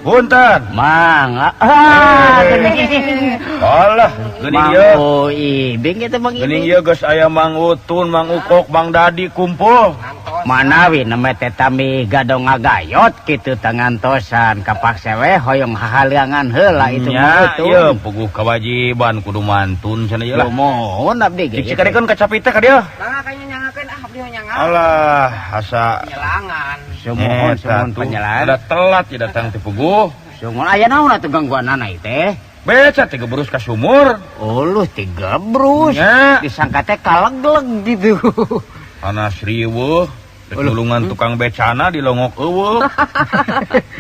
Punten. Mangga. Ah, geuning. Alah, geuning ieu. Mang Ibing eta Mang Geuning Ibing. ieu geus aya Mang Utun, Mang Ukok, Mang Dadi kumpul. Manawi neme teh tami gadong ngagayot kitu tangantosan kapaksa we hoyong hahaliangan heula itu Mang Nya, Utun. ieu puguh kewajiban kudu mantun cenah ieu lah. Nuhun abdi ge. Cik cik kadekeun ka capi teh ka dieu. Mangga kayaknya nyangakeun ah abdi mah nyangakeun. Alah, asa Nyelangan. Sumuhun Eta sumuhun tuh. panyelan. Ada telat ya datang teh puguh. Sumuhun aya naon atuh gangguanana ieu teh? Beca teh gebrus ka sumur. Uluh tigebrus. Nya. Disangka teh kalegleg gitu. Panas riweuh. Rek nulungan tukang becana di longok eueuh.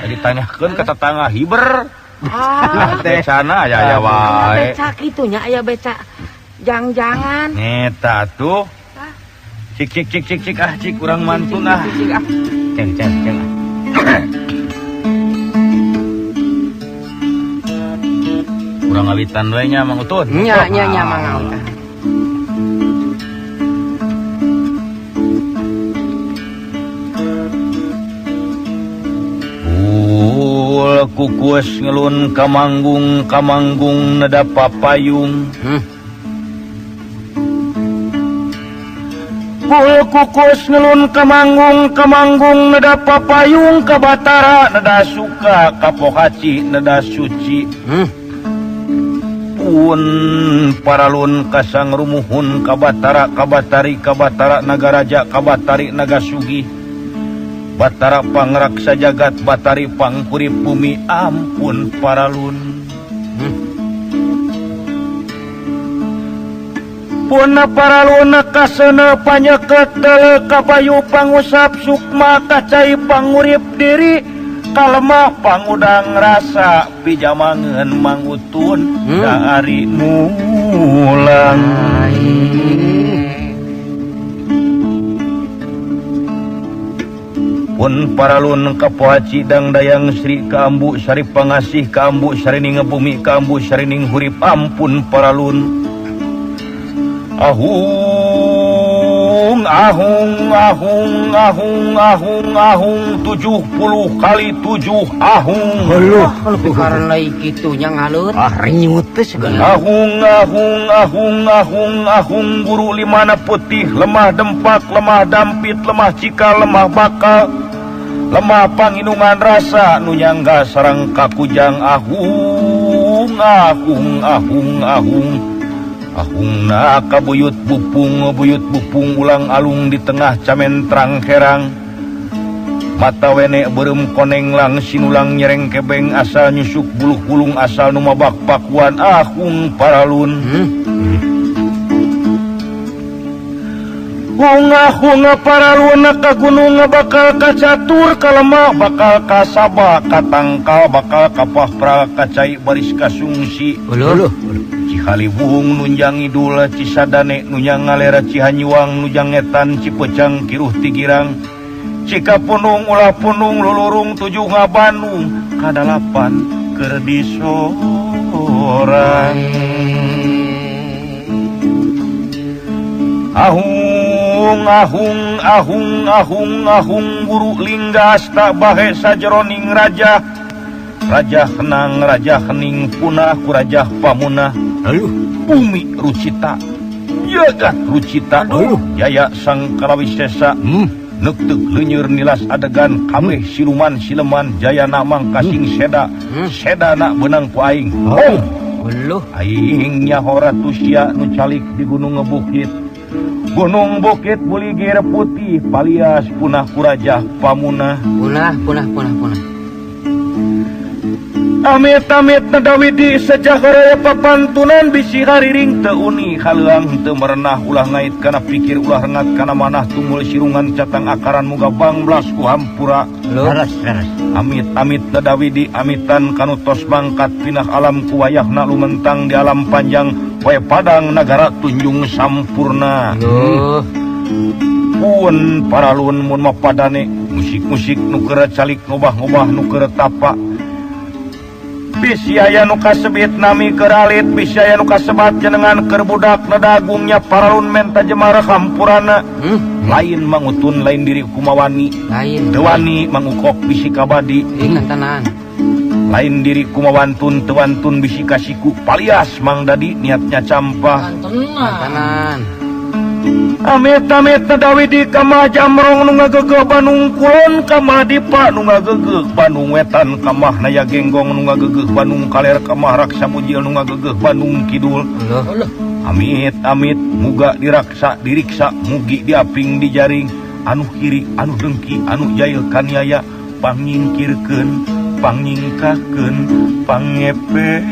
Ditanyakeun ka tetangga hiber. Ah, Becana aya aya wae. beca kitu nya aya beca. Jang-jangan. Eta tuh. Cik cik cik cik cik ah cik urang mantun ah. Cik ah. Ceng ceng ceng. Urang ngawitan we nya Mang Utun. Nya nya nya mangga utah. Ul kukus ngelun kamanggung kamanggung neda papayung. Ul kukus ngelun kamanggung kamanggung neda papayung kabatara neda suka kapokaci neda suci. Pun paralun kasang rumuhun kabatara kabatari kabatara nagaraja kabatari nagasugih. Batara pangraksa jagat batari pangkurip bumi ampun paralun. Puna paralun kasena panyeket dele kabayu pangusap sukma kacai pangurip diri kalemah pangudang rasa pijamangeun mangutun dari mulang. Pun paralun kapoaci dang dayang Sri Kaambu Sari Pangasih Kaambu Sarining Bumi Kaambu Sarining Hurip ampun paralun. Ahung ahung ahung ahung ahung ahung 70 kali 7 ahung. Heuh, kalau karena kitu nya ngalut. Ah renyut teh segala. Ahung ahung ahung ahung ahung guru limana putih lemah dempak lemah dampit lemah cikal lemah bakal lemah panginungan rasa nu nyangga sareng kakujang ahung ahung ahung ahung ahungna kabuyut bupung buyut bupung ulang alung di tengah camentrang herang mata wene beureum koneng lang sinulang nyereng kebeng asal nyusuk buluh gulung asal nu mabak pakuan ahung paralun. Hunga-hunga paralun ka gunung bakal kacatur kalemah bakal kasaba katangkal bakal kapah kacai baris kasungsi. Uluh. Cihaliwung nunjang idul Cisadane nunjang ngalera Cihanyuang nunjang ngetan Cipecang kiruh tigirang Cikapunung ulah punung lulurung tujuh ngabandung kadalapan keur disorang. Ahung ahung ahung ahung ahung guru linggas tak bahe sajeroning raja raja henang raja hening punah kurajah pamunah. Aduh. Bumi rucita jagat rucita. Aduh. Jaya sang kalawisesa. Neukteuh leuneur nilas adegan kabeh siluman sileman jaya namang kasing seda. Sedana beunang ku aing. Oh. Uluh. Aing nyaho ratusia nu calik di gunung ngebukit. Gunung Bukit Buligir Putih palias punah kurajah pamunah. Punah punah punah punah. Amit amit nadawidi sejahtera papantunan bisi hariring teu uni haleuang teu merenah ulah ngait kana pikir ulah rengat kana manah tumul sirungan catang akaran muga bangblas ku hampura. Leres leres. Amit amit nadawidi amitan kanu tos mangkat pinah alam ku wayahna lumentang di alam panjang poe padang nagara tunjung sampurna. Loh. Pun paralun mun mapadane musik-musik nu keur calik ngobah-ngobah nu keur tapa. Bisi aya nu kasebit nami keur alit, bisi aya nu kasebat jenengan keur budak nedagungnya paralun menta jemara hampurana. Lain mangutun lain diri kumawani. Lain. Teu wani mangukok bisi kabadi. Ingat tenan. Lain diri kumawantun teu wantun bisi kasiku palias Mang Dadi niatnya campah. Mantanan. Amit-amit dawi di kamah Jamrong nu ngagegeh Bandung Kulon, kamah Dipa nu ngagegeh Bandung Wetan, kamah Naya Genggong nu ngagegeh Bandung Kaler, kamah Raksa Bujil nu ngagegeh Bandung Kidul. Aduh. Amit-amit muga diraksa diriksa mugi diaping dijaring anu kiri anu dengki anu jail kaniaya pangnyingkirkeun pangnyingkahkeun pangepes.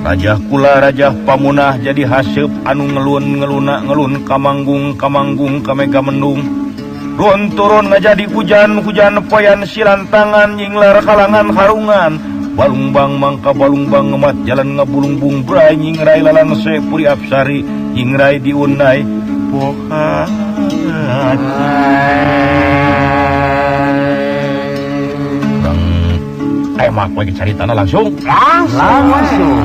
Raja kula raja pamunah jadi haseup anu ngelun ngeluna ngelun kamanggung kamanggung kamega mendung run turun ngajadi hujan hujan poyan silantangan nyinglar kalangan harungan balungbang mangka balungbang ngemat jalan ngabulungbung bray nyingrai lalangse puri apsari nyingrai diunai pohat. Emak lagi cari tanah langsung langsung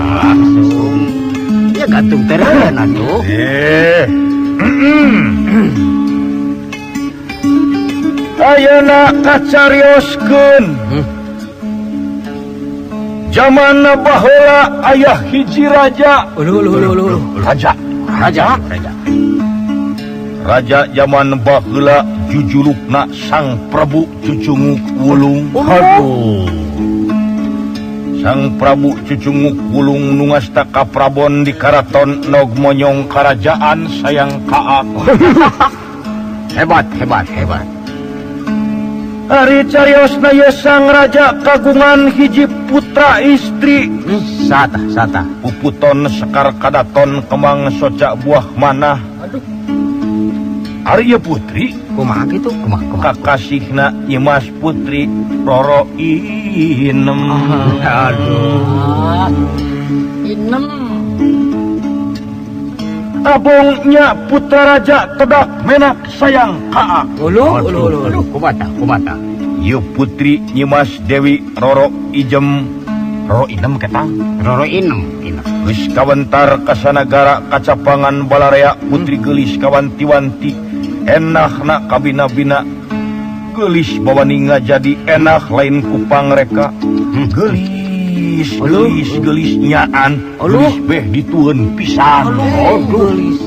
ya gantung tereng atuh. Ayeuna kacarioskeun zaman baheula aya hiji raja. Raja raja raja zaman baheula jujulukna Sang Prabu Cucunguk Wulung. Aduh. Sang Prabu Cucunguk Wulung nu ngasta ka Prabon di Karaton Nog Monyong Karajaan Sayang Kaak. Hebat hebat hebat. Ari cariosna ye sang raja kagungan hiji putra istri. Sata sata. Puputon sekar kadaton kemang soca buah manah. Aduh. Ari ieu putri kumaha kitu? Kumaha kumaha? Kakasihna Nyimas Putri Roro Inem. Aduh. Inem. Abongnya putra raja tedak menak sayang kaak. Uluh uluh uluh. Kumata kumata. Ieu putri Nyimas Dewi Roro Ijem Roro Inem ketang. Roro Inem inem. Geus kawentar kasanagara kacapangan balarea putri geulis kawanti-wanti. Enahna kabina-bina geulis bawani ngajadi enah lain kupang reka. Geulis geulis geulis nyaan geulis beh ditueun pisan. Aduh geulis.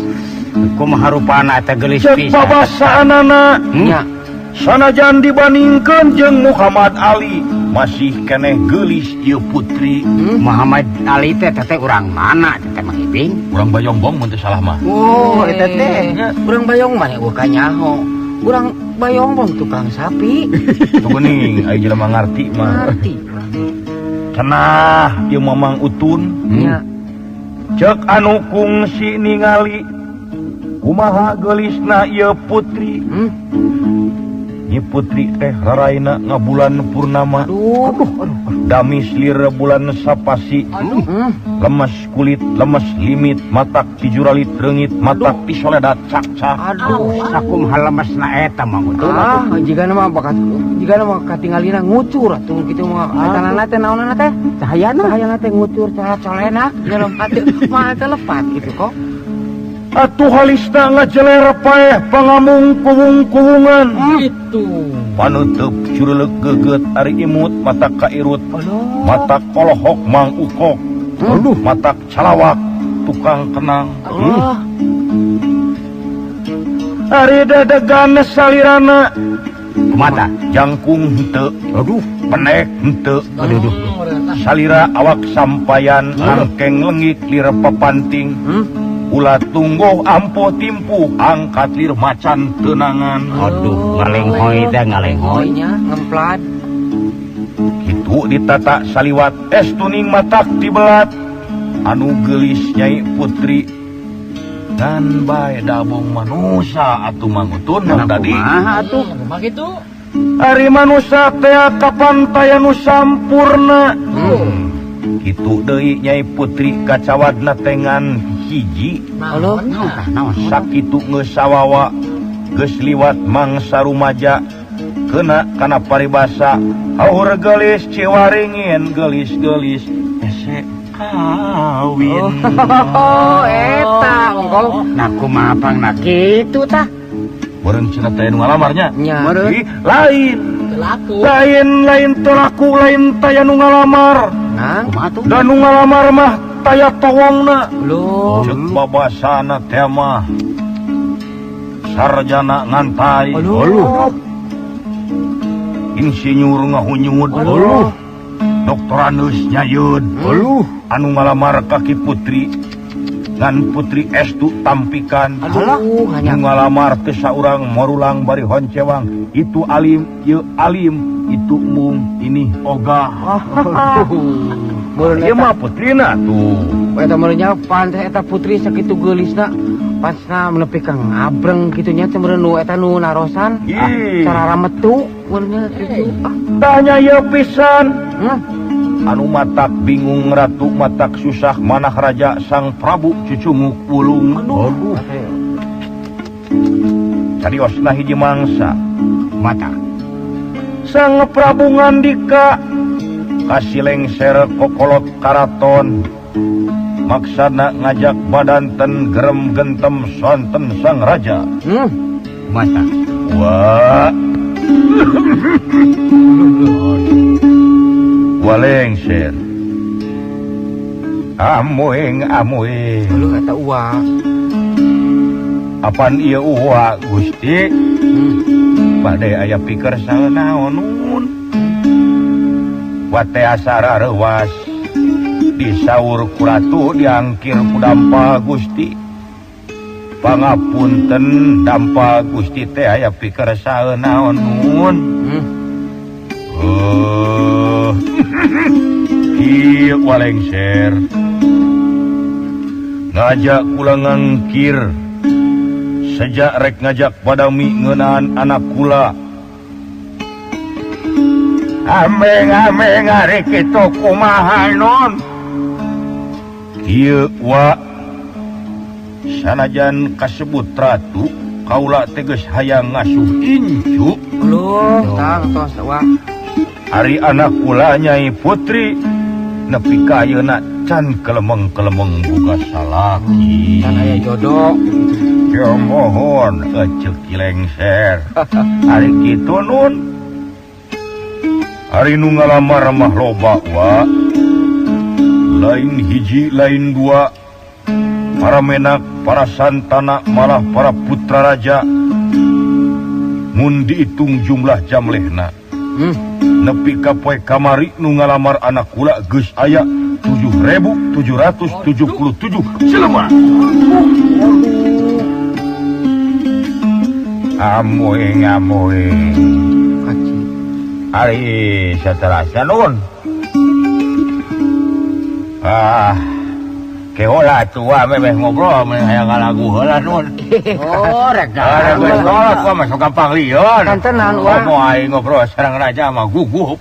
Kumaha rupana eta geulis pisan. Ceuk babasaanana nya sanajan dibandingkeun jeung Muhammad Ali masih keneh geulis ieu putri. Muhammad Ali teh teh urang mana teh Mang Ibing? Urang Bayongbong mun teu salah mah. Oh, eta teh. Urang Bayong mah eueuh kanyaho. Urang Bayongbong tukang sapi. Tuh geuning aya jelema ngarti mah. Ngarti. Cenah ieu Mamang Utun. Nya. Ceuk anu kungsi ningali kumaha geulisna ieu putri. Nyi putri teh raraina ngabulan purnama. Aduh, aduh, aduh. Damis lir bulan sapasi. Lemes kulit, lemes limit, matak tijuralit reungit, matak tisoledat cakcak. Aduh, sakumaha lemesna eta Mang Utun. Ah, jigana mah bakat jigana mah katingalina ngucur atuh kitu mah. Etanana teh naonana teh? Cahayana. Cahayana teh ngucur colenak dalam hati mah teh lepat gitu kok. Atuh halisna ngajeler paeh pangamung kuwung-kuwungan. Itu. Panutup cureuleuh geugeut ari imut mata kairut. Mata kolohok Mang Ukok. Aduh, mata calawak tukang kenang. Ari dadegan salirana. Mata jangkung henteu. Aduh, penek henteu. Aduh. Salira awak sampayan angkeng leungit lir papanting. Ulah tungguh ampuh timpuh angkat lir macan tenangan. Aduh, ngalenghoy teh ngalenghoy nya ngemplad. Kitu ditata saliwat es tuning matak tibelat. Anu geulis Nyai Putri ngan bae dabong manusa atuh Mang Utun Mang Dadi. Kumaha atuh? Kumaha kitu? Ari manusa teh kapan taya nu sampurna. Kitu deui Nyai Putri kacawadna teh ngan hiji. Halo, naon? Sakitu geus sawawa geus liwat mangsa rumaja kena kana paribasa haur geulis ciwaringin geulis-geulis hese kawin. Oh, eta ongkoh. Nah kumaha pangna kitu tah? Meureun cenah teh nu ngalamarnya. Nya. Ih, lain. Laku. Lain teu laku, lain taya nu ngalamar. Ngan. Kumaha tuh? Da nu ngalamar mah taya towongna. Loh. Ceuk babasana teh mah sarjana ngantai. Aduh. Insinyur ngahunyud. Aduh. Doktoranus nyayud. Aduh. Anu ngalamar ka Ki Putri ngan Putri estu tampikan. Aduh, hanya Nu ngalamar teh saurang morulang bari honcewang. Itu alim, ieu alim, itu mung, ini ogah. Meureun Ieu eta mah putrina tuh. eta meureun nya pan teh eta putri sakitu geulisna. Pasna menepi ka ngabreng kitu nya teh meureun nu eta nu narosan. Ih. Cara rametu meureun nya kitu. Ah. Tanya ieu pisan. Hmm. Anu matak bingung ratu matak susah manah raja sang Prabu cucunguk wulung. Aduh. Cariosna hiji mangsa. Mata. Sang Prabu ngandika kasilengser kokolot karaton. Maksana ngajak badanten gerem gentem sonten sang raja. Hmm. Mata. Wah. Walengser. Amuing amuing. Aduh eta uwa. Apan ieu uwa Gusti? Hmm. Bade aya piker saeunaon nun. Wate asara reuwas. Disaur ku ratu diangkir ku dampa Gusti. Pangapunten dampa Gusti teh aya piker saeunaon nun. Hmm. Kieu walengser. Ngajak kula ngangkir. Sejak rek ngajak padami ngeunaan anak kula. Ameng-ameng ari kitu kumaha nun? Kieu wa sanajan kasebut ratu kaula teh geus hayang ngasuh incu. Loh, tang tos wa. Ari anak kula Nyai Putri nepi ka ayeuna can kelemeng-kelemeng boga salaki. Can aya jodoh. Ya mohon eceuk Ki Lengser. Ari kitu nun. Ari nu ngalamar mah loba wa. Lain hiji lain dua. Para menak, para santana, malah para putra raja. Mun dihitung jumlah jamlehna. Hmm. Nepi ka poe kamari nu ngalamar anak kula geus aya 7.777 jelema. Amuing amuing. Kaci. Ari saterasna nun. Ah. Kehola tua memeh ngobrol meh hayang ngalagu heula nun. Oh, rek Ah, rek ngobrol gua mah sok gampang lieur. Kantenan wa. Komo aing ngobrol sareng raja mah gugup.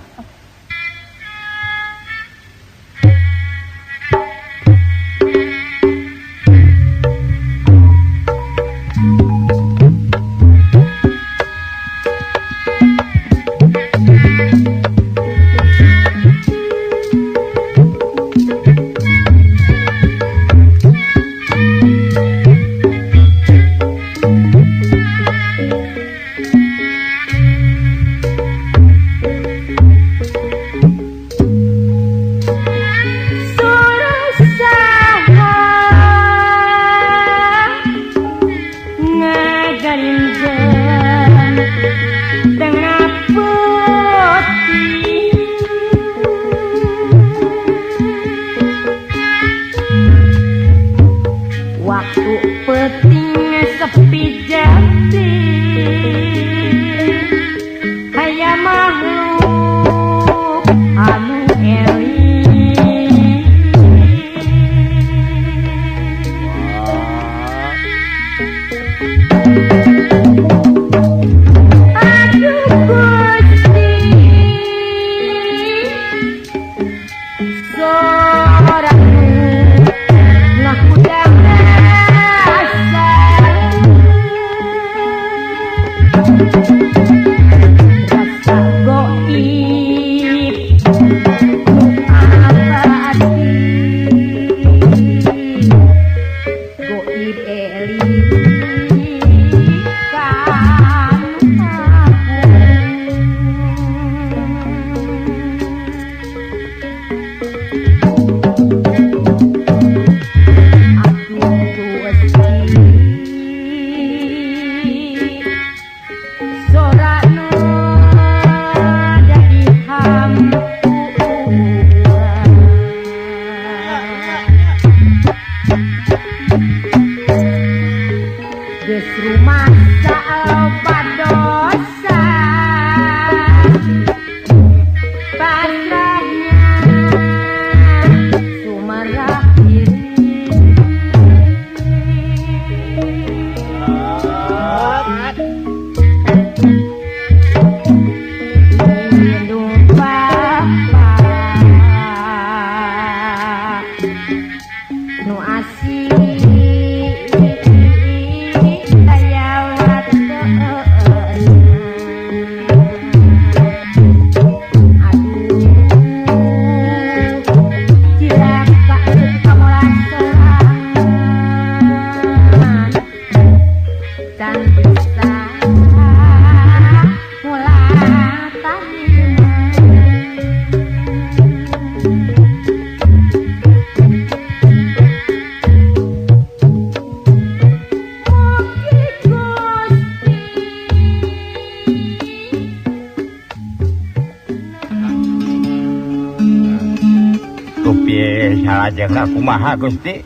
Salajengna kumaha Gusti?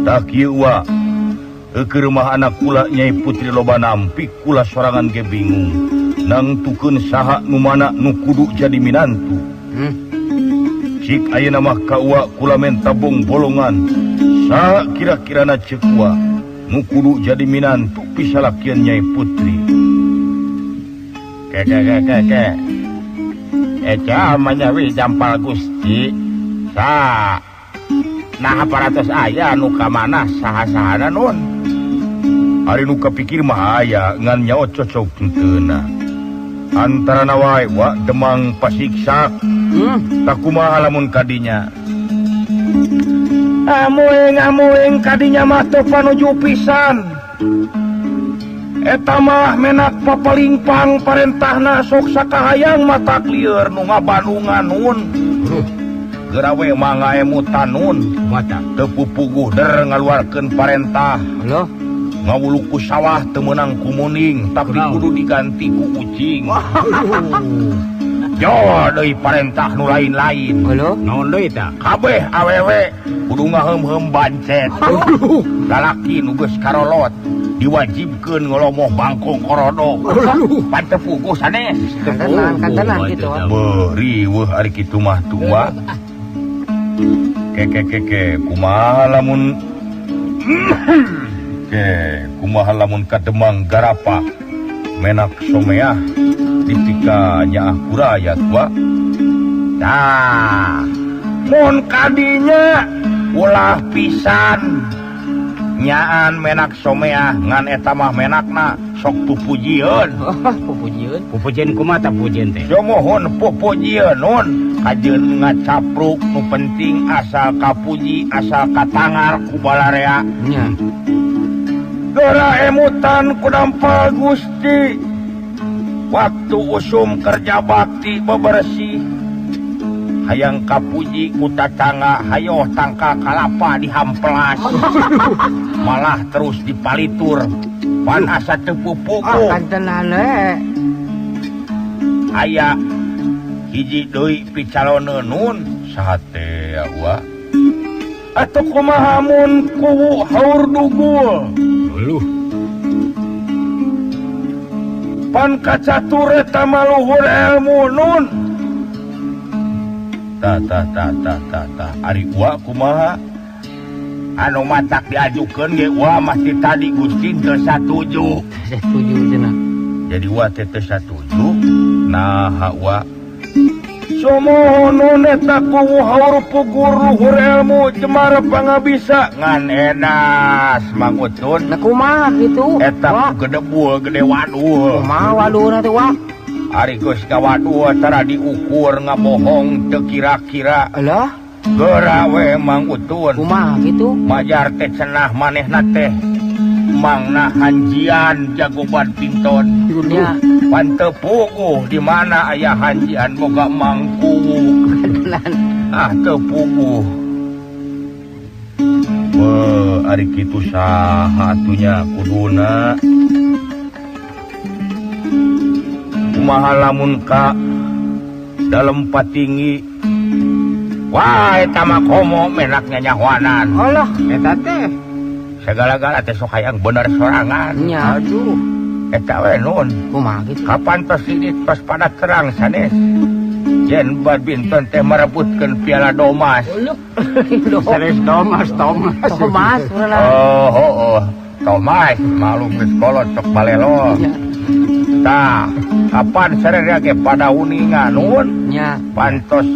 Tah kieu wa. Keur mah anak kula Nyai Putri loba nampik kula sorangan ge bingung. Nangtukeun saha nu mana nu kudu jadi minantu. Cik ayeuna mah ka uwa kula menta bong-bolongan. Saha kira-kirana ceuk uwa nu kudu jadi minantu pisalakian Nyai Putri. Ke ke ke ke ke. Eca mah nyawi jampal Gusti. Sa nah aparatus aya nu ka mana saha-sahana nun. Ari nu kapikir mah aya ngan nyaho cocok henteuna. Antarana wae wa Demang Pasiksak. Tah kumaha lamun kadinya? Amuing amuing kadinya mah teu panuju pisan. Eta mah menak papalingpang parentahna sok sakahayang matak lieur nu ngabandungan nun. Geura we mah ngaemutan nun. Mata. Teu pupuguh der ngaluarkeun parentah. Loh. Ngawuluk ku sawah teu meunang ku muning tapi Kunaon? kudu diganti ku ucing. Jo deui parentah nu lain-lain. Halo? Naon deui tah? Kabeh awewe kudu ngaheum-heum bancet. Lalaki nu geus karolot diwajibkeun ngolomoh bangkong korodo. Pan teu puguh sanes. Kantenan, kantenan gitu. Beuh riweuh ari kitu mah tua. Ke ke ke ke kumaha lamun ke kumaha lamun ka Demang Garapa menak someah dipika nyaah kuraya tua. Tah mun kadinya ulah pisan nyaan menak someah ngan eta mah menakna sok pupujieun. Pupujieun. Pupujieun kumaha tah pupujieun teh? Sumuhun pupujieun nun kajeun ngacapruk nu penting asal kapuji asal katangar ku balarea. Nya. Geura emutan ku dampal Gusti. Waktu usum kerja bakti bebersih. Hayang kapuji ku tatangga hayoh tangka kalapa dihamplas. Malah terus dipalitur. Pan asa teu pupugu. Ah, kantenan we. Aya hiji deui picaloneun nun saha teh wa? Atuh kumaha mun kuwu haur dugul? Luh. Pan kacatur eta mah luhur ilmu nun. Ta ta ta ta ta ta ari uwa kumaha? Anu matak diajukeun ge uwa mah ti tadi Gusti teu satuju. Satuju cenah. Jadi uwa teh teu satuju. Naha uwa? Sumuhun nun eta kuwu haur pugur luhur ilmu jemar pangabisa ngan edas Mang Utun. Nah kumaha kitu? Eta Wah. gedebul gede waduh. Kumaha waduhna teh wah? Ari geus kawaduh tara diukur ngabohong teu kira-kira. Alah. Geura we Mang Utun. Kumaha kitu? Majar teh cenah manehna teh mangna hanjian jago badminton. Nya. Pan teu puguh di mana aya hanjian boga mangkuwu. Kantenan. Ah teu puguh. Beuh ari kitu saha atunya kuduna? Kumaha lamun ka dalem patinggi? Wah eta mah komo menak nyanyahoanan. Alah eta teh. Segala-gala teh sok hayang bener sorangan. Nya. Aduh. Eta we nun. Kumaha kitu? Kapan tos ini tos pada terang sanes? Yen badminton teh merebutkeun piala Domas. Sanes Thomas, Thomas. Thomas, urang. Oh, oh, oh. Thomas, malum geus kolot sok balelo. Nya. Tah, kapan sararea ge pada uninga nun? Nya. Pantos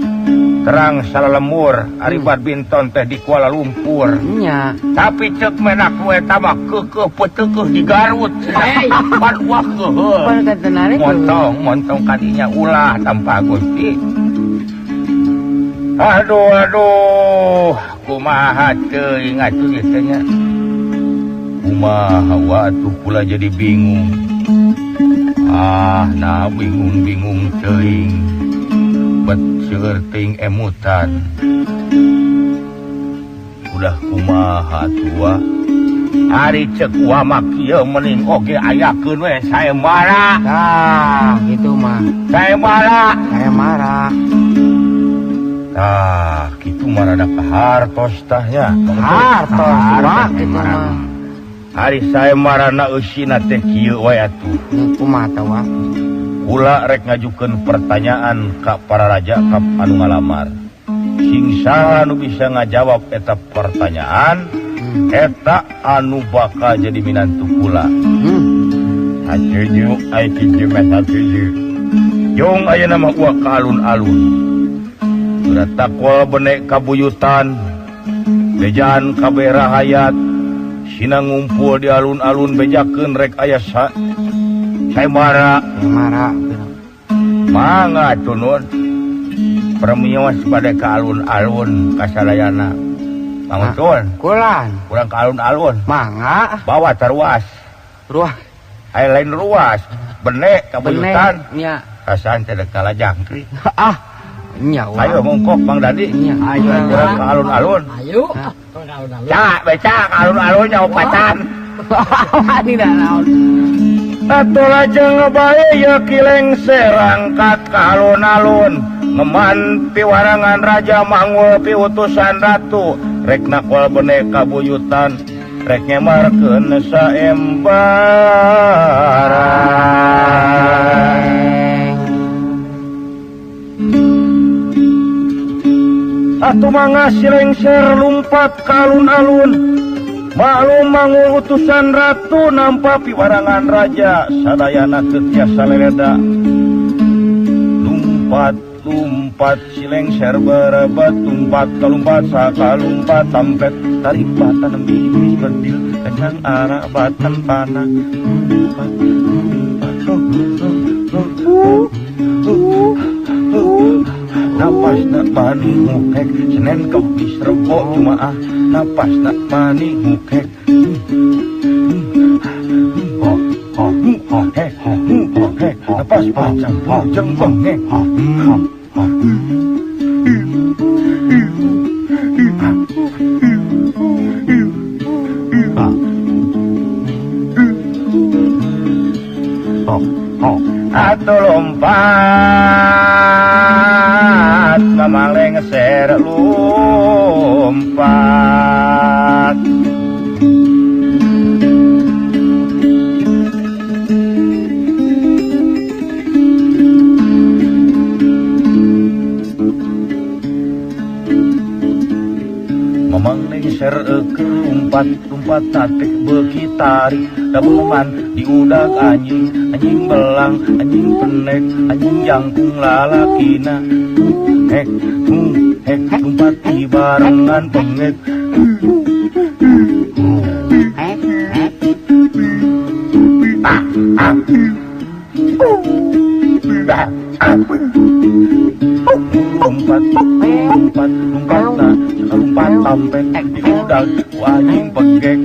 terang salalemur ari badminton teh di Kuala Lumpur. Nya. Tapi ceuk menak nu eta mah keukeuh peuteukeuh di Garut. Hei. Pan wah keuheuh. Pan kantenan we. Montong, montong kadinya ulah tanpa Gusti. Aduh, aduh, kumaha teuing atuh ieu teh nya. Kumaha wa atuh kula jadi bingung. Ah, nah bingung-bingung teuing. Bet seueur teuing emutan. Udah kumaha atuh wa? Ari ceuk wa mah kieu mending oge ayakeun we sayembara. Tah, kitu mah. Sayembara. Sayembara. Tah, kitu mah rada kahartos tah nya. Hartos wa kitu mah. Ari saembarana eusina teh kieu we atuh. Kumaha tah wa? Kula rek ngajukeun pertanyaan ka para raja ka anu ngalamar. Sing saha nu bisa ngajawab eta pertanyaan, eta anu bakal jadi minantu kula. Satuju ai kitu mah satuju. Jong ayeuna mah uak ka alun-alun. Udah takwa benek kabuyutan, bejaan kabeh rahayat, sina ngumpul di alun-alun bejakeun rek aya saemara. Saemara. Mangga tunun. Permios bade ka alun-alun kasalayana. Mangutun. Kulan. Kurang ka alun-alun. Mangga. Bawa taruas. Ruas. Aya lain ruas. Benek kabuyutan. Nya. Kasan teh dek kalajangkrik. Ah. Nya. Ayo mongkok Bang Dadi. Nya. Ayo kurang ka alun-alun. Ayo. Alun-alun. Cak, becak alun-alun nya opatan. Ini dah naon. Atuh lajeng bae ya kileng serangkat ka alun-alun. Ngeman piwarangan raja manggul piutusan ratu. Rek nakol benek kabuyutan. Rek ngemarkeun saembara. Atuh mangga silengser lumpat ka alun-alun. Maklum manggul utusan ratu nampa piwarangan raja sadayana teu tiasa leleda. Lumpat lumpat silengser berebet lumpat kalumpat sakalumpat tampet tarik batan bibis bedil kencang arah batan panah. Lumpat lumpat napas nak mani mukek Senin Kemis Rebo Jumaah napas nak mani mukek ho ho ho he ho ho he napas panjang panjang bengek ho ho ho ho atuh lompat mamang lengser lompat. Mamang lengser keur lompat lompat tatik beuki tarik dabeman diudag anjing anjing belang anjing penek anjing jangkung lalakina hek hek lompat di barengan pengek hek hek ah ah ah lompat lompat lompat nah lompat tampet diudag ku anjing pengek.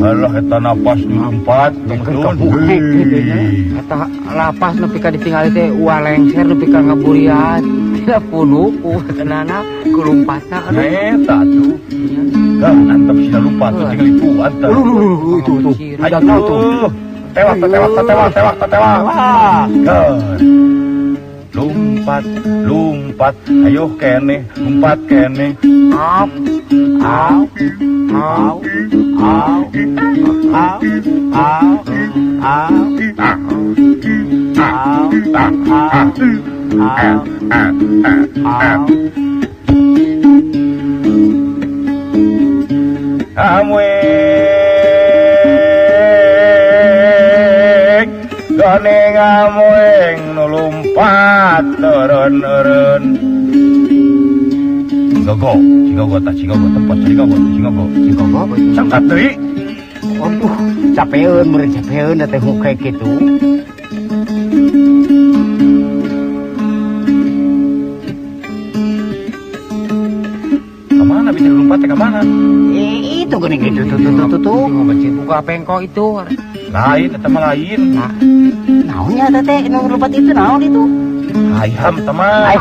Alah eta napas lompat eta lapas nepi ka ditingali teh uah lengser nepi ka ngaburian tidak punuk ku tenana ku lompatna eta atuh gah antep sina lompat tuh tinggal itu antep itu tuh ayo tuh tewak tewak tewak tewak tewak gah lompat lompat ayo kene lompat kene au au au au au au au au au amueng ganeng amueng nu lumpat eureun-eureun. Cigogo, cigogo tah cigogo tempat cigogo, cigogo, cigogo. Sangkat deui. Aduh, capeun meureun capeun teh hukek kitu. Ka mana bisa lompat teh ka mana? Itu geuning gitu tuh tuh tuh tuh. Buka pengko itu. Lain eta mah lain. Nah, naonnya eta teh nu lompat itu naon itu? Ayam eta mah.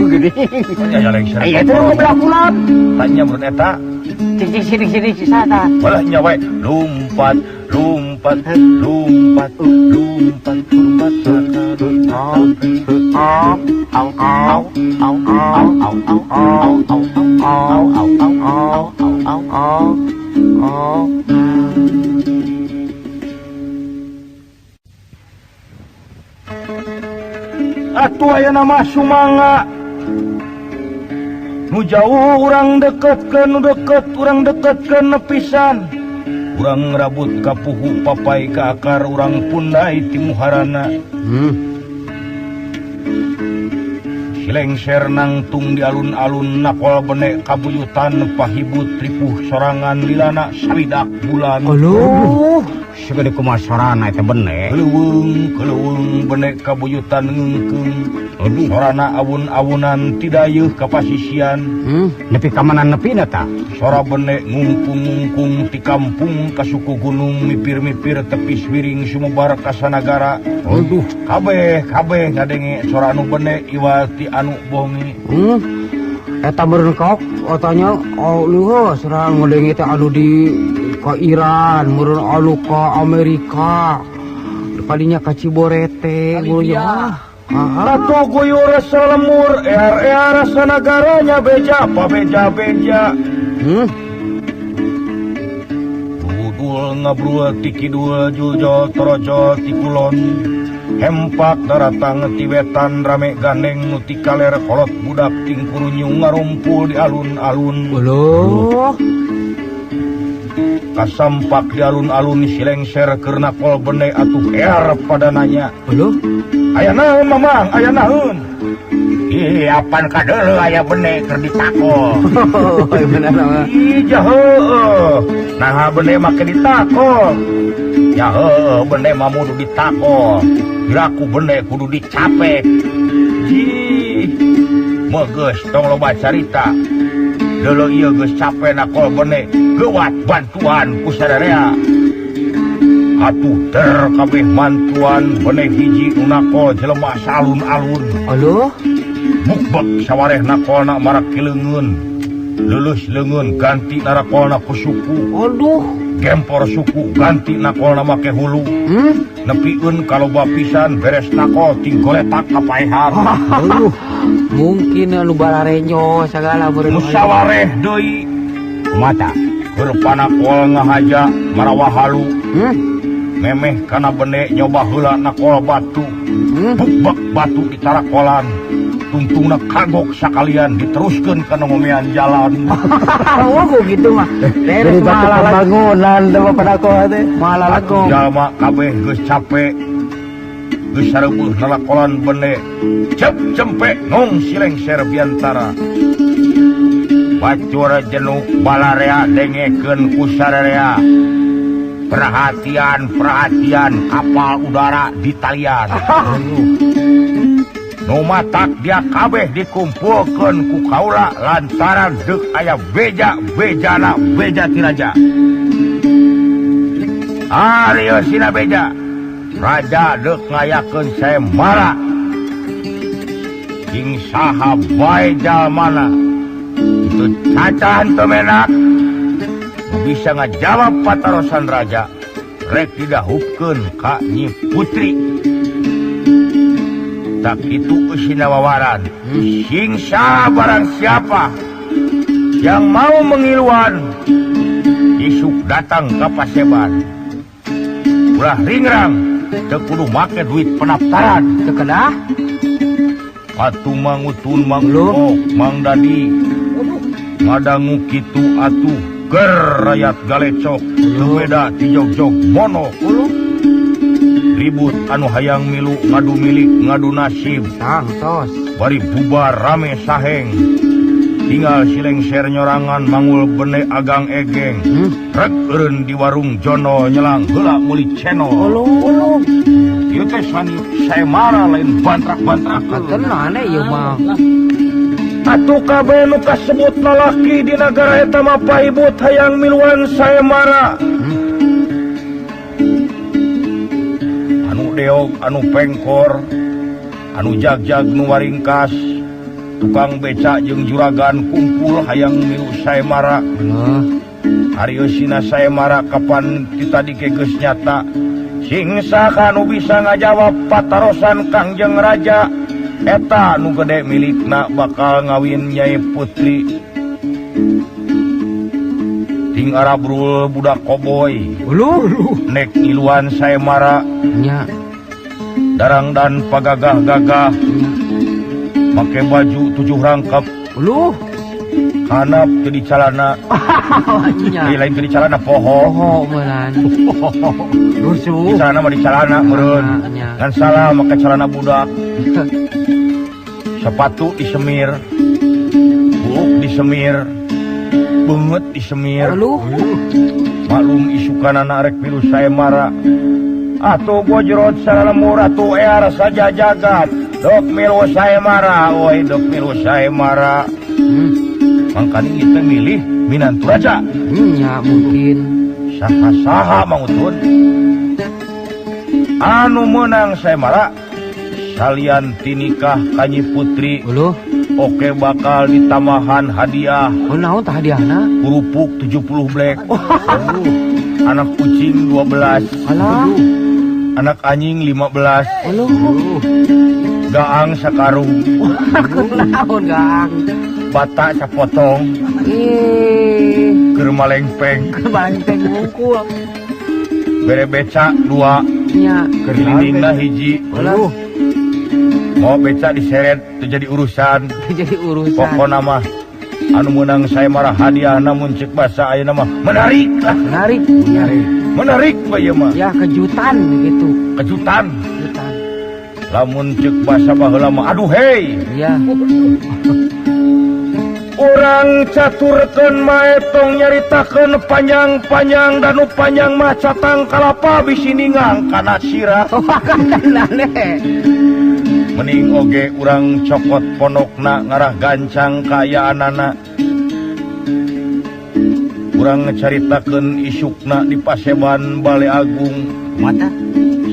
Geuning. Nya lengser. Aya itu nu belah kulon. Tanya mun eta. Cik cik sini sini si saha Walah nya wae lumpat lumpat lumpat lumpat lumpat. Au au au au au au au au au au au au au au au. Atuh aya nama sumangga nu jauh urang deketkeun, nu deket urang deketkeun, nepisan urang rabut ka puhu papai ka akar, urang pundai ti muharana. Silengser nangtung di alun-alun, nakol benek kabuyutan, pahibut ripuh sorangan lilana sawidak bulan. Aduh. Segede kumaha sorana eta benek. Keleuweung keleuweung benek kabuyutan ngengkeung. Aduh. Sorana awun-awunan tidayeuh ka pasisian. Nepi ka mana nepina tah? Sora benek ngungkung-ngungkung ti kampung ka suku gunung, mipir-mipir tepis wiring sumebar ka sanagara. Aduh. Kabeh kabeh ngadenge sora anu benek iwal ti anu bongi. Eta meureun kaok otanya oh leuh sora ngadenge teh anu di ka Iran, meureun anu ka Amerika. Palinya ka Ciborete Libya. Ah, Atuh guyur rasa lemur, ear-ear rasa nagaranya beja, pabeja-beja. Budul ngabrul ti kidul, juljol torojol ti kulon. Hempak daratang ti wetan, rame gandeng nu ti kaler, kolot budak ting kurunyung ngarumpul di alun-alun. Uluh. Kasampak di alun-alun silengser keur nakol bene atuh ear pada nanya. Uluh. Aya naon mamang, aya naon? Ih, apan kadeuleu aya bene keur ditakol. Bener mah. Ih, jaheueuh. Naha bene make ditakol? Ya heueuh, bene mah kudu ditakol. Piraku bene kudu dicapek. Jih. Meugeus tong loba carita. Deuleu ieu geus cape nakol bene, geuwat bantuan ku sararea. Atuh der kabeh mantuan bene hiji nu nakol jelema salun-alun. Aduh. Bukbek sawareh nakolna marak kileungeun. Leuleus leungeun ganti narakolna ku suku. Aduh. Gempor suku ganti nakolna make hulu. Nepikeun kaloba pisan beres nakol ting goletak ka paehan. Aduh. Mungkin anu balarenyo sagala meureun. Musawareh deui. Mata keur panakol ngahaja marawa halu. Memeh kana bene nyoba heula nakol batu. Bukbek batu di tarakolan. Tungtungna kagok sakalian diteruskeun kana ngomean jalan. Oh, gitu mah. Jadi Beres batu malah pembangunan teh mah panakol teh. Malah legong. Jalma kabeh geus capek. Geus sareueuh nalakolan bene. Cep cempe nong silengser biantara. Bacur jenuk balarea dengekeun ku sararea. Perhatian, perhatian, kapal udara di talian. Nu matak dia kabeh dikumpulkeun ku kaula lantaran deuk aya beja, bejana, beja ti raja. Ario sina beja. Raja deuk ngayakeun sayembara. Sing saha bae jalmana. Itu cacahan teu menak. Bisa ngajawab patarosan raja, rek didahupkeun ka Nyi Putri. Tak itu eusina wawaran. Sing saha barang siapa yang mau mengiluan, isuk datang ka paseban. Ulah ringrang, teu kudu make duit pendaftaran. Teu kedah? Atuh mangutun mang Uok, Mang Dadi. Ngadangu kitu atuh ger rakyat galecok, teu beda ti jog-jog mono. Ribut anu hayang milu ngadu milik ngadu nasib. Tangtos. Bari bubar rame saheng. Tinggal silengser nyorangan mangul bene agang egeng. Rek eureun di warung jono nyelang heula meuli channel. Uluh. Ieu teh sani sayembara lain bantrak-bantrakeun. Tenan ieu mah. Atuh kabeh nu kasebut lalaki di nagara eta mah paibut hayang miluan sayembara. Anu deog, anu pengkor, anu jagjag nu waringkas, tukang becak jeung juragan kumpul hayang milu sayembara. Ari eusina sayembara kapan ti tadi ge geus nyata. Sing saha nu bisa ngajawab patarosan Kangjeng Raja eta nu gede milikna bakal ngawin Nyai Putri. Ting arabrul budak koboy. Uluh. Nek ngiluan sayembara Nya. Darang dan pagagah-gagah. Nya. Make baju 7 rangkap. Uluh. Kanap teu dicalana. Nya. Lain teu dicalana poho. Poho meureun. Rusuh. Dicalana mah dicalana meureun. Nya. Ngan salah make calana budak. Sepatu disemir. Buuk disemir. Beungeut disemir. Uluh. Maklum isukanana rek milu sayembara. Atuh gojrot salamur atuh ear saja jagat. Dok milu sayembara, oi dok milu sayembara. Mangkani ieu teh milih minantu raja. Nya mungkin. Saha-saha mangutun. Anu meunang sayembara salian ti nikah ka Nyi Putri. Uluh. Oke bakal ditambahan hadiah. Oh, naon tah hadiahna? Kerupuk 70 blek. Anak kucing 12. Alah. Anak anjing 15. Uluh. Gaang sakarung. Naon gaang? Bata sapotong. Ih. Keur malengpeng. Keur malengpeng wungkul. Bere beca 2. Nya. Keur lindingna hiji. Uluh. Mau beca diseret teu jadi urusan. Teu jadi urusan. Pokona mah anu meunang sayembara hadiah namun cek basa ayeuna mah menarik lah. Menarik. Menarik. Menarik bae ieu mah. Ya kejutan gitu. Kejutan. Kejutan. Lamun cek basa baheula mah aduh hei. Ya. Urang caturkeun mae tong nyaritakeun panjang-panjang dan nu panjang mah catang kalapa bisi ningang kana sirah. Mending oge urang cokot pondokna ngarah gancang kaayaanana. Urang ngacaritakeun isukna di Paseban Bale Agung. Mata?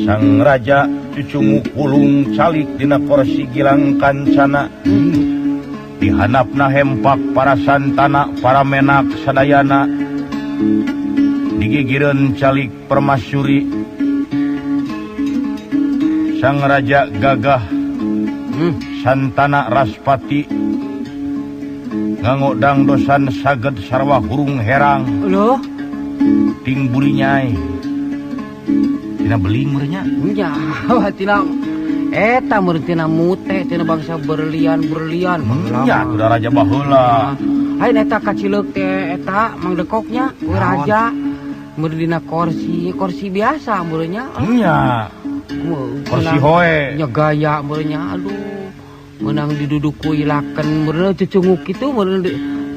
Sang raja cucunguk pulung calik dina korsi gilang kancana. Dihanapna hempak para santana, para menak sadayana. Digigireun calik permasyuri. Sang raja gagah Santana Raspati ngangodang dosan saged sarwa hurung herang. Loh? Ting burinyai. Tina beling meureunnya? Nya, tina eta meureun tina mute, tina bangsa berlian-berlian. Nya, kuda raja baheula. Hain eta kacileuk teh eta Mang Dekoknya, ku raja. Meureun dina korsi, korsi biasa meureunnya. Nya. Korsi hoe. Nya gaya meureunnya, aduh. Meunang diduduk ku ilaken meureun cucunguk kitu meureun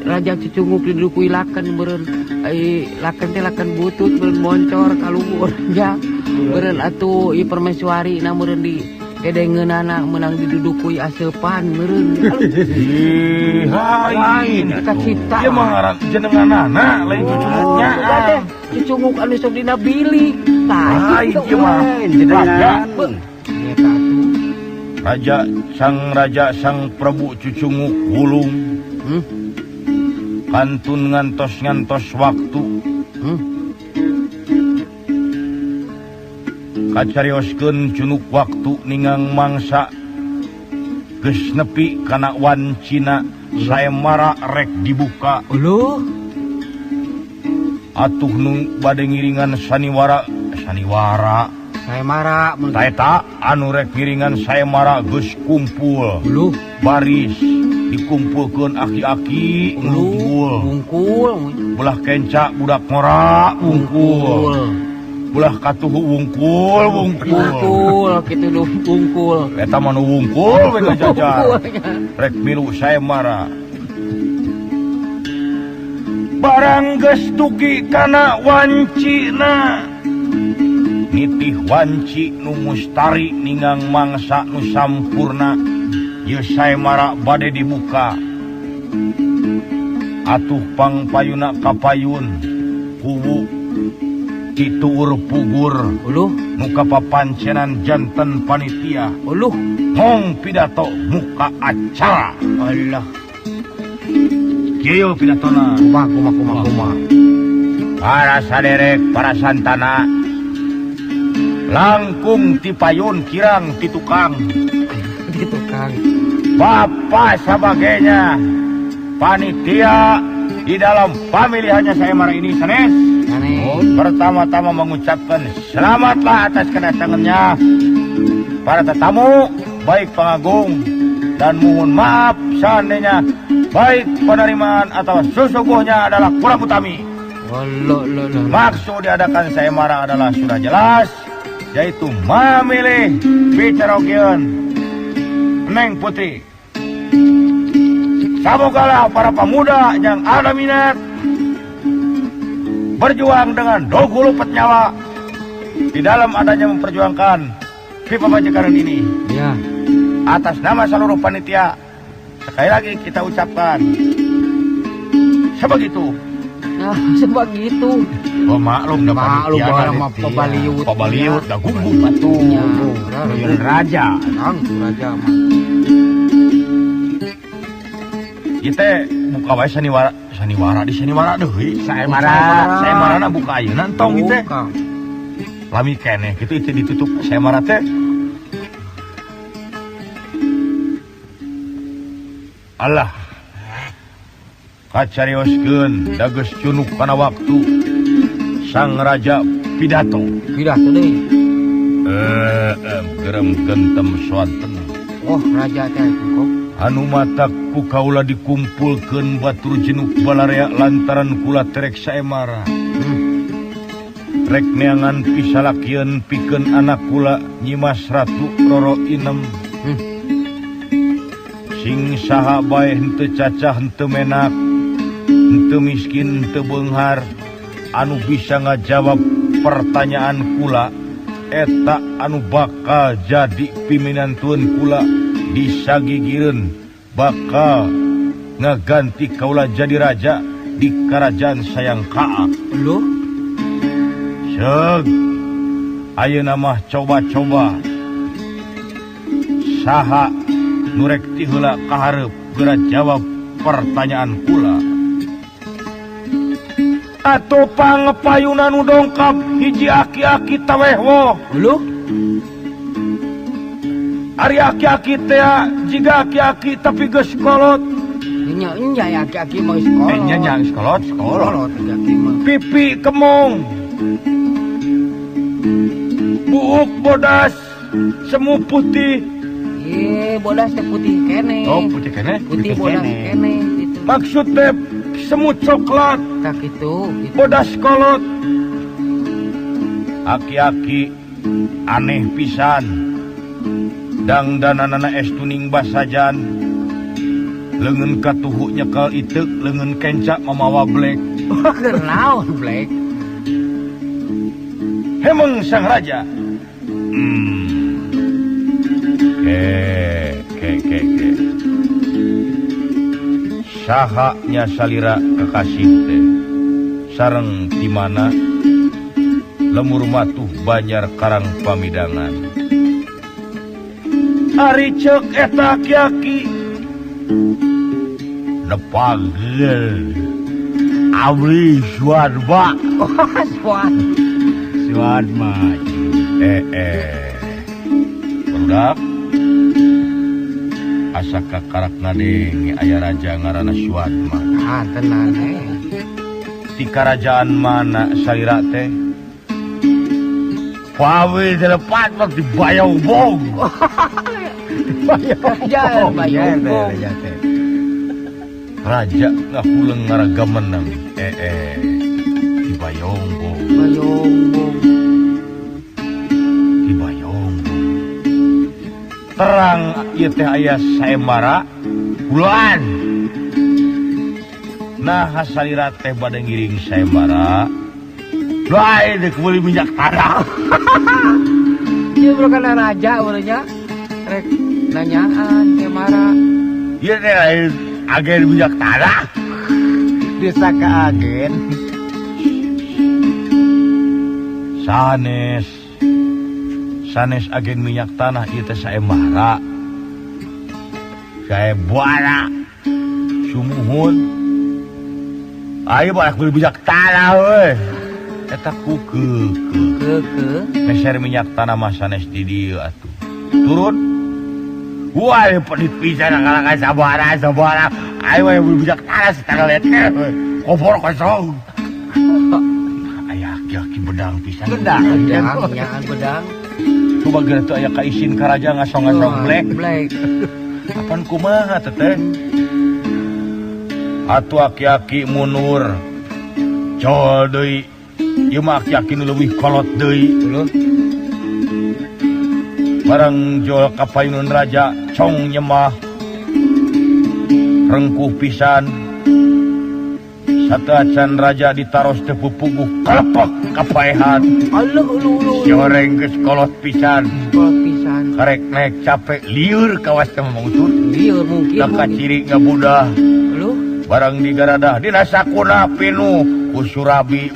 raja cucunguk diduduk ku ilaken meureun. Ai laken teh laken butut meureun moncor ka luhur nya. Meureun atuh ieu permaiswari na meureun di dedengeunana meunang diduduk ku aseupan meureun. Ih, lain. Kita cipta. Ieu mah ngaran jenenganana lain cucunguknya. Oh, teh cucunguk anu sok dina bilik. Tah, Lain itu ieu mah. lain. Raja. Eta atuh. Raja sang raja sang Prabu cucunguk wulung. Kantun ngantos-ngantos waktu. Kacarioskeun cunuk waktu ningang mangsa. Geus nepi kana wancina sayembara rek dibuka. Uluh. Atuh nu bade ngiringan saniwara, saniwara. Sayembara mun Ta eta anu rek ngiringan sayembara geus kumpul. Uluh. Baris dikumpulkeun aki-aki Uluh, ngumpul. Wungkul. Belah kenca budak ngora wungkul. Belah katuhu wungkul, wungkul. Wungkul kitu nu wungkul. Eta mah nu wungkul we ngajajar. Wungkul. Rek milu sayembara. Barang geus dugi kana wancina. Nitih wanci nu mustari ningang mangsa nu sampurna. Ieu sayembara bade dibuka. Atuh pangpayuna kapayun kuwu kituur pugur. Uluh. Nu kapapancenan janten panitia. Uluh. Hong pidato muka acara. Allah. Kieu pidatona. Kumaha, kumaha, kumaha, kumaha. Para saderek, para santana, langkung ti payun kirang ti tukang. Ti tukang. Bapak sebagainya panitia di dalam pemilihannya sayembara ini sanes. Pertama-tama mengucapkan selamatlah atas kedatangannya para tetamu, baik pengagung, dan mohon maaf seandainya baik penerimaan atau sesungguhnya adalah kurang utami. Maksud diadakan sayembara adalah sudah jelas, yaitu memilih bicarokeun Neng Putri. Semogalah para pemuda yang ada minat berjuang dengan dogulu nyawa di dalam adanya memperjuangkan Pipamajikan ini. Ya. Atas nama seluruh panitia, sekali lagi kita ucapkan sebegitu. Nah, sebegitu. Oh, maklum dah maklum panitia. Mah pabaliut. Pabaliut dah gugup atuh. Raja. Kang raja mah. Kita buka wae saniwara, saniwara di saniwara deui. Sayembara. Sayembarana buka ayeuna entong ieu teh. Lami keneh kitu itu ditutup sayembara teh. Allah. Kacarioskeun da geus cunuk kana waktu sang raja pidato. Pidato deui. Gerem gentem swanten. Oh, raja teh kok. Anu matak ku kaula dikumpulkeun batur jenuk balarea lantaran kula terek saemara. Rek neangan pisalakieun pikeun anak kula Nyimas Ratu Roro Inem. Sing saha bae henteu cacah henteu menak, henteu miskin henteu beunghar, anu bisa ngajawab pertanyaan kula eta anu bakal jadi piminantueun kula disagigireun bakal ngaganti kaula jadi raja di kerajaan Sayang Kaak. Loh? Seug. Ayeuna mah coba-coba. Saha nu rek ti heula ka hareup geura jawab pertanyaan kula. Atuh pangpayuna nu dongkap hiji aki-aki taweh woh. Loh? Ari aki-aki teh jiga aki-aki tapi geus kolot. Nya nya aki-aki mah geus kolot. Nya nya geus kolot, kolot aki mah. Pipi kemong. Buuk bodas, semu putih. Bodas teh putih keneh. Oh, putih keneh. Putih bodas keneh gitu. Maksud teh semu coklat. Tah kitu, gitu. Bodas kolot. Aki-aki aneh pisan. Dangdananana es tuning basajan. Leungeun katuhu nyekel iteuk, leungeun kencak mamawa blek. Keur naon blek? Hemeng sang raja. Ke. Saha nya salira kekasih teh. Sareng di mana lemur matuh Banjar Karang Pamidangan. Ari ceuk eta aki-aki nepagel abri suadma. Suadma. Barudak asa kakarak ngadenge aya raja ngaranna Suadma. Ah, tenan Ti karajaan mana salira teh? Pawe telepat mah di Bayongbong. Bayongbong. Raja ngahuleng ngaraga menang. Di Bayongbong. Bayongbong. Di Bayongbong. Terang ieu teh aya sayembara bulan. Nah, salira teh bade ngiring sayembara. Lain dek meuli minyak tanah. Ieu bukan raja urangnya. Rek nanyaan sayembara. Ieu teh lain agen minyak tanah. Desa ka agen. Sanes. Sanes agen minyak tanah ieu teh sayembara. Sayembara. Sumuhun. Ayo barak beli minyak tanah we. Eta ku keukeuh. Meser minyak tanah mah sanes di dieu atuh. Turun. Wah, pedit pisan akal sabara sabara. Ayo we beli minyak tanah setengah liter. Kompor kosong. Aya aki-aki bedang pisan. Bedang, nyaan bedang. Coba geura teu aya kaisin ka raja ngasong-ngasong blek. Blek. Apan kumaha teteh? Atuh aki-aki mundur. Jol deui. Ieu mah aki-aki nu leuwih kolot deui. Barang jol ka payunun raja cong nyemah. Rengkuh pisan. Sateuacan raja ditaros teu pupuguh kalepek ka paehan. Aluh uluh uluh. Si horeng geus kolot pisan. Kolot pisan. Karek naik capek lieur kawas teh mangtur. Lieur mungkin. Da kaciri ngabudah. Aluh. Barang digaradah dina sakuna pinuh ku surabi.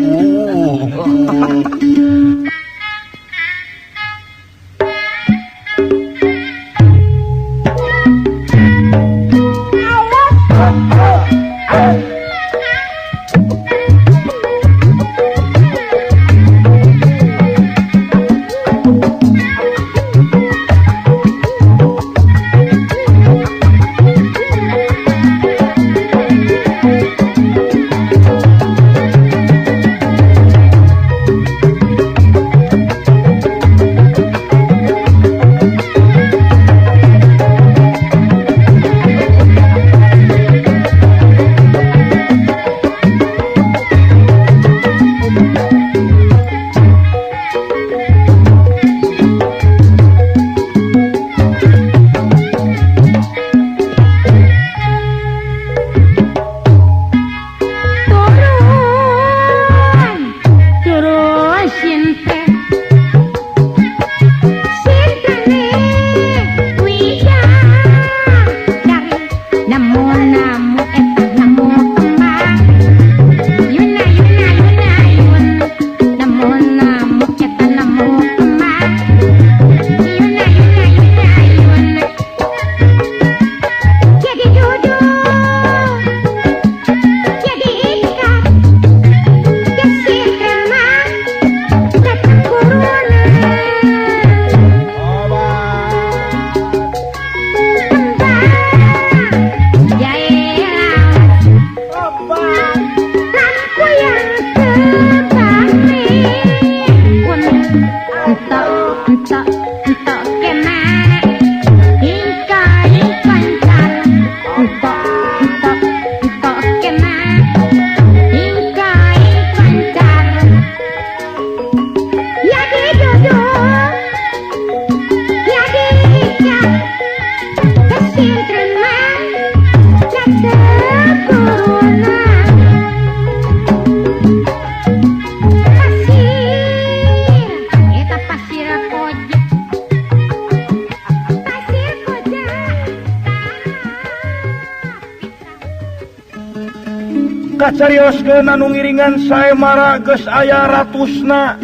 Kacarioskeun anu ngiringan saemara geus aya ratusna.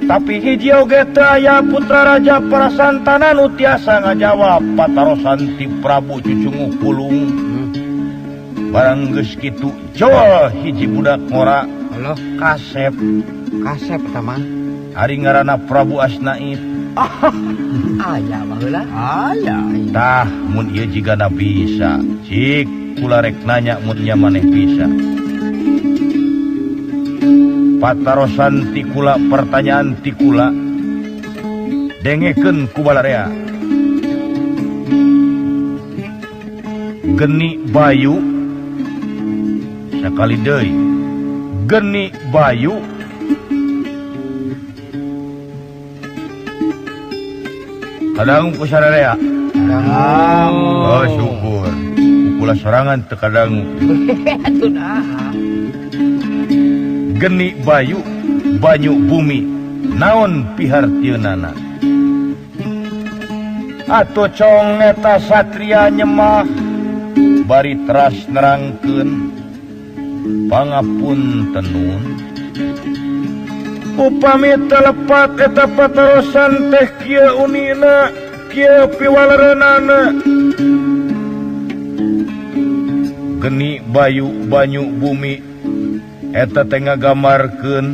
Tapi hiji oge teu aya putra raja Prasantana nu tiasa ngajawab patarosan ti Prabu Cucunguh Pulung. Barang geus kitu jol hiji budak ngora. Halo, kasep. Kasep eta mah. Ari ngaranna Prabu Asnaib. Aya baheula. Aya. Tah mun ieu jigana bisa. Cik kula rek nanya mun nya maneh bisa. Patarosan ti kula, pertanyaan ti kula. Dengekeun ku balarea. Geni Bayu sakali deui. Geni Bayu kadang ku sararea. Oh syukur. Kula sorangan teu kadangu. Atuh nah. Geni Bayu banyu bumi naon pihartieunana. Atuh cong eta satria nyemah bari teras nerangkeun pangapunten nun. Upami teu lepat eta patarosan teh kieu unina kieu piwalereunana. Geni bayu banyu bumi eta teh ngagambarkeun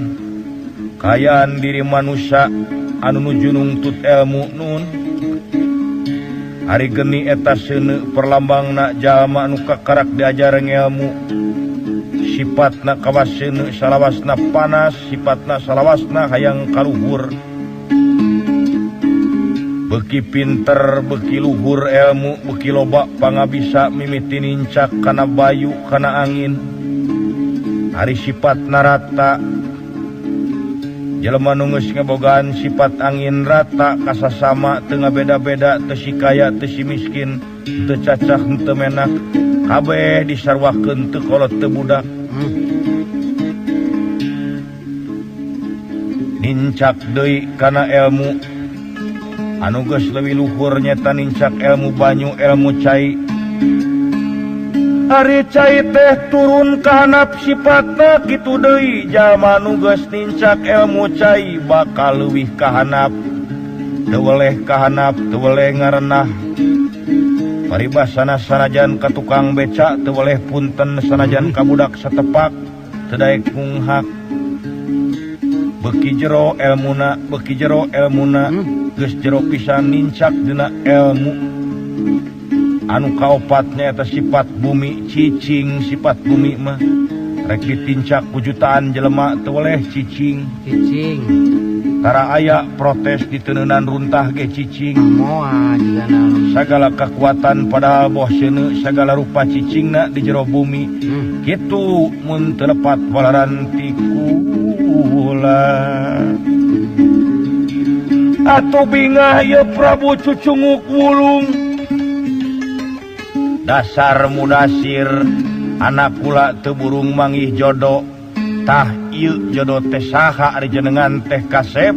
kayaan diri manusia anu nuju nungtut ilmu nun. Ari geni eta seuneu perlambangna jalma anu kakarak diajar ngelmu. Sifatna kawas seuneu salawasna panas, sifatna salawasna hayang kaluhur. Beki pinter, beki luhur ilmu, beki loba pangabisa mimiti nincak kana bayu kana angin. Ari sifatna rata. Jelema nu geus ngebogaan sifat angin rata kasasama teu ngabeda-beda, teu si kaya teu si miskin, teu cacah teu menak, kabeh disarwakeun teu kolot teu budak. Nincak deui kana ilmu anu geus leuwih luhur nyeta nincak ilmu banyu, ilmu cai. Ari cai teh turun ka handap sifatna kitu deui jalma nu geus nincak ilmu cai bakal leuwih ka handap. Teu weleh ka handap, teu weleh ngarenah. Paribasana sanajan ka tukang beca teu weleh punten, sanajan ka budak satepak teu daek ngunghak. Beki jero elmuna, beki jero elmuna, geus jero pisan nincak dina elmu. Anu kaopatnya eta sifat bumi cicing, sifat bumi mah rek ditincak ku jutaan jelema teu weleh cicing. Cicing. Tara aya protes diteuneunan runtah ge cicing. Moal jigana. Sagala kekuatan padahal boh seuneu sagala rupa cicingna di jero bumi. Kitu mun teu lepat walaran ti kula. Atuh bingah ieu Prabu Cucunguk Wulung. Dasar mudasir anak kula teu burung manggih jodoh. Tah ieu jodoh teh saha ari jenengan teh kasep.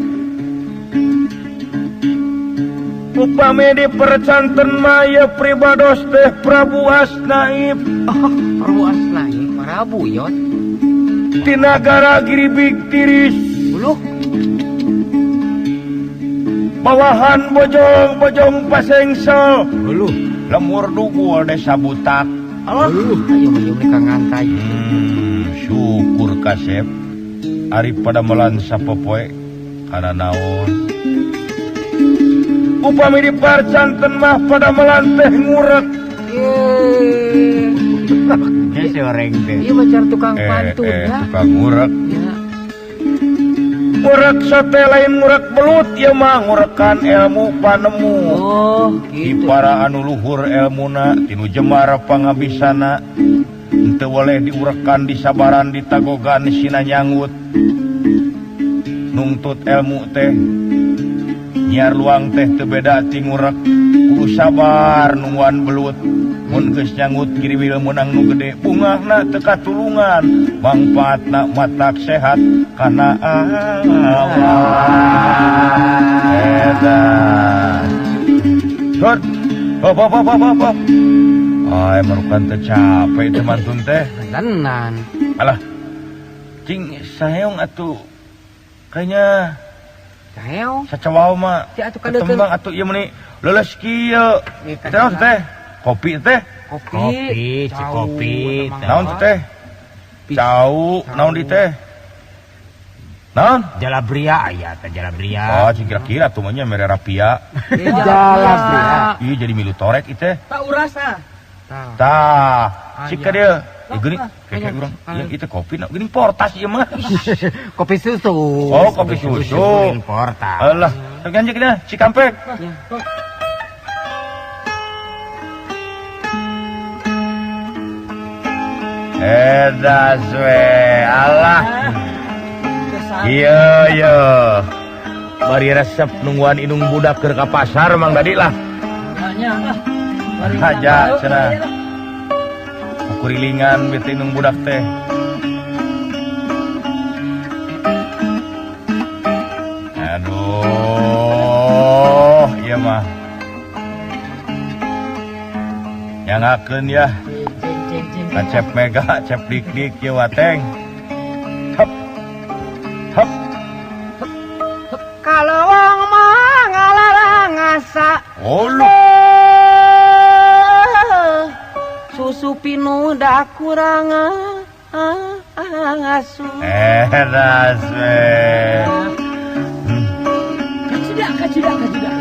Upami dipercanten mah ieu pribados teh Prabu Asnaib. Oh, Prabu Asnaib, Prabu yot. Ti nagara Giribig Tiris. Uluh. Bawahan bojong-bojong pasengsel. Uluh. Lemur dugul desa butak. Allah, ayo ayo mereka ngantai. Syukur kasep. Ari pada melan sapopoe kana naon. Upami diparcanten mah pada melan teh ngurek. Nya si oreng teh. Ieu mah cara tukang pantun ya. Tukang ngurek. Ya. Ngurek sate lain ngurek belut ieu mah ngurekan ilmu panemu. Oh, Di gitu. para anu luhur elmuna tinu jemar pangabisana teu boleh diurekan disabaran ditagogan sina nyangut. Nungtut ilmu teh nyiar luang teh teu beda ti ngurek, kudu sabar nungguan belut. Mun geus nyangut giriwil meunang nu gede bungahna teu katulungan, mangfaatna matak sehat kana awak. Eta. Hot. Hop hop hop hop hop. Ay, marukan teh capek teh mantun teh. Tenan. Alah. Cing saheong atuh. Kayaknya saheong. Sacawau mah. Si atuh kadeukeun. Ketembang atuh ieu meuni leuleus kieu. Teh naon teh? Kopi teh? Kopi. Kopi, cikopi. Naon teh? Cau, naon di teh? Naon? Jalabria aya teh jalabria. Oh, cing kira-kira tuh mah nya mere rapia. Jalabria. Ih, jadi milu torek ieu teh. Tak urasa. Tah, cik ka dieu. Geuning, kayak urang. Ieu teh kopi na geuning portas ieu mah. Kopi susu. Oh, kopi susu. Portas. Alah, ganjek dah, Cikampek. Edas we, alah. Iya, iya. Bari resep nungguan inung budak keur ka pasar Mang Dadi lah. Haja cenah. Kukurilingan bete inung budak teh. Aduh, ieu mah. Nyangakeun ya. Kacep mega, cep dik-dik ieu wateng. Hep. Hep. Kalau wong mah ngalarang ngasa. Oh, lu. Susu Supinuh da kurang asu. Edas we. Kacida kacida.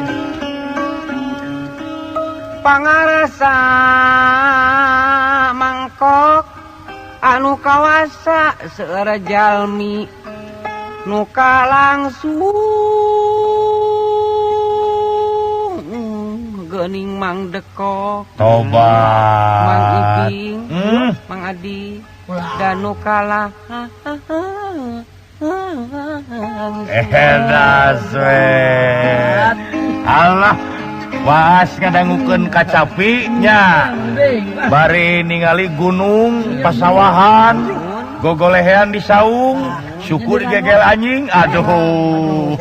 Pangarasa mangkok anu kawasa seueur jalmi nu kalangsung geuning Mang Dekok. Tobat. Mang Ibing, Mang Adi, dan nu kalah. Edas we. Allah, was ngadangukeun kacapi nya. Bari ningali gunung, pasawahan, gogolehean di saung, syukur gegel anjing, aduh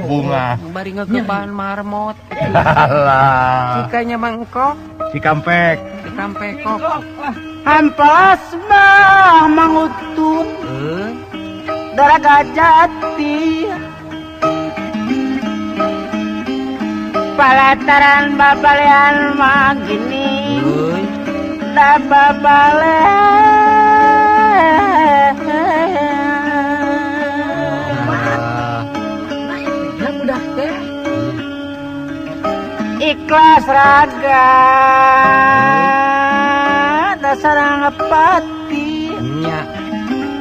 bunga. Bari ngegeban marmot. Alah. Cikanya mangkok, Cikampek. Cikampekok. Hampas mah mangutun daraga jati palataran babalean mah gini da babalean ikhlas raga dasarang pati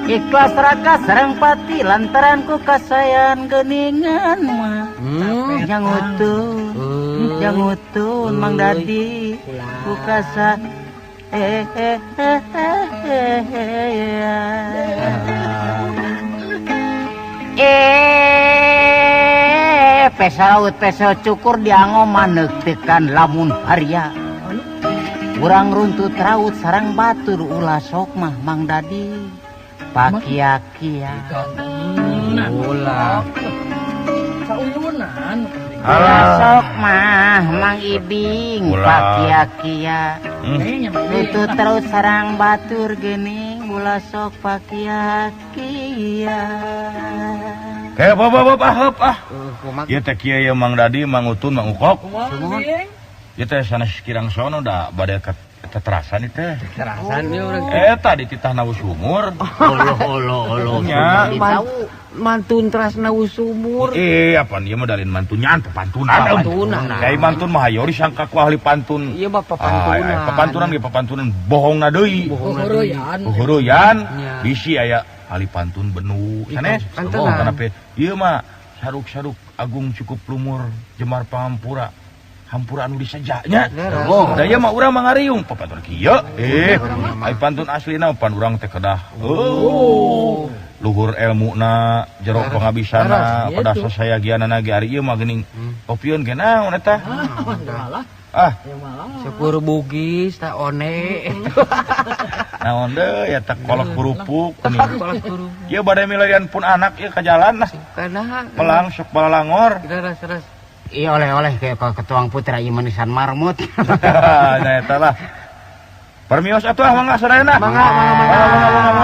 ikhlas raga sareng pati lantaran ku kasayan geuningan mah yang utun yang utun Mang Dadi ku kasa pesawut pesawut cukur diango manektekan lamun haria urang runtut raut sarang batur ulah sok mah Mang Dadi pakia-kia ulah sauyunan ulah sok mah Mang Ibing pakia-kia runtut raut sarang batur geuning ulah sok pakia-kia. Kayak bapak heup ah. Ieu teh kieu ye Mang Dadi, Mang Utun, Mang Ukok. Ieu teh sanes kirang sono da bade teterasan ieu teh. Teterasan ieu urang. Eta dititah na sumur. Oloh oloh. Mantun terasna sumur. Apaan ieu mah dalin mantunyan pepantunan. Kai mantun mah hayo disangka ku ahli pantun. Ieu mah papantunan. Papantunan ge papantunan bohongna deui. Bohong. Bohoroyan. Bisi aya ahli pantun benu sanes. Oh, kenapa? Ieu mah saruk-saruk agung cukup lumur jemar pangampura. Hampura anu disejanya. Oh, da ieu mah urang mah ngariung papantun kieu. Ai pantun aslina pan urang teh kedah. Oh. Luhur elmuna, jero pangabisana, pedah sasayagianana ge ari ieu mah geuning opieun ge naon eta? Ah, syukur Bugis ta one. Naon deui eta kolak kerupuk kuning. Ieu bade milarian pun anak ieu ka jalan lah. Kana melang sok balalangor. Terus. Iya oleh-oleh kayak ketuang putra ieu manisan marmut. Nah eta lah. Permios atuh ah mangga sadayana. Mangga mangga mangga.